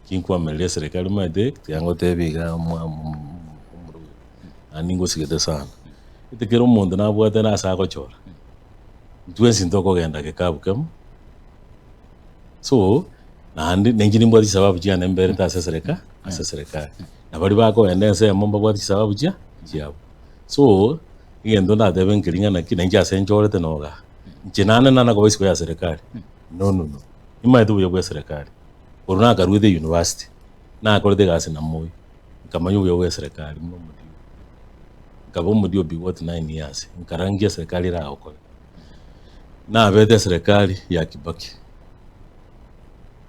Kinkwamerera eserekari omanyete, tiga ngotebie iga omwa omorwoti, naende ningosigete sana. Gete kera omonto nabwate nase agochora, intwensi ntokogenda gekabu kemo, so, naende na inche nimbwate chisababu chiane mberete ase esereka ase eserekari. Na baria bakogenda ensemo mbabwate chisababu chia chiabo. So, egento ndatebe nkeri ng'a naki, na inche ase nchorete nogaa, inche naende nana koba isiko ya serikali, no no no, nimanyete obuya bwa eserekari. Korwa nakaruete university, nakorete egasi na Moi, nkamanya obuya bwa eserekari buna omodio. Nkaba omodio what 9 years, nkarangia eserekari eragokore. Nabete eserekari ya Kibaki,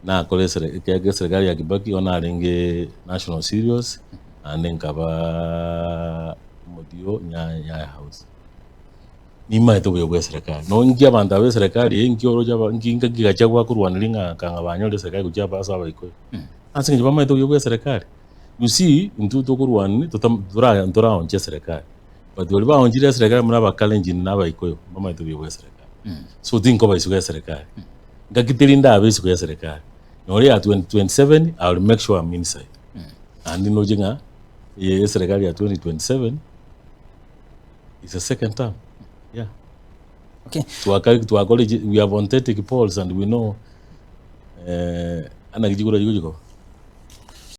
nakora esere ekiagera eserekari ya Kibaki igo narenge national cereals, naende nkabaa omodio Nyayo House. Nimaete obuya bwa eserekari, nonye abanto aba eserekari eye nki oroche aba nki ngaki gachia gwakorwaneria ng'a kang'a banyore eserekari gochia aba ase abaikoyo. Ase eng'encho bamaete obuya bwa eserekari. You see, intwe tokorwania totam tora ntoraonche eserekari, but baria baonchire eserekari buna abakalenjin na abaikoyo, mbamaete obuya bwa eserekari. So tinkoba isiko ya eserekari, ngaki teri ndabe isiko ya eserekari, nonye ya 2027 I will make sure I'm inside. Naende ndoche ng'a eye eserekari ya 2027. It's a second term. Yeah. Okay. Twaka twakora we have authentic polls and we know eh anaki chikura chiko chiko.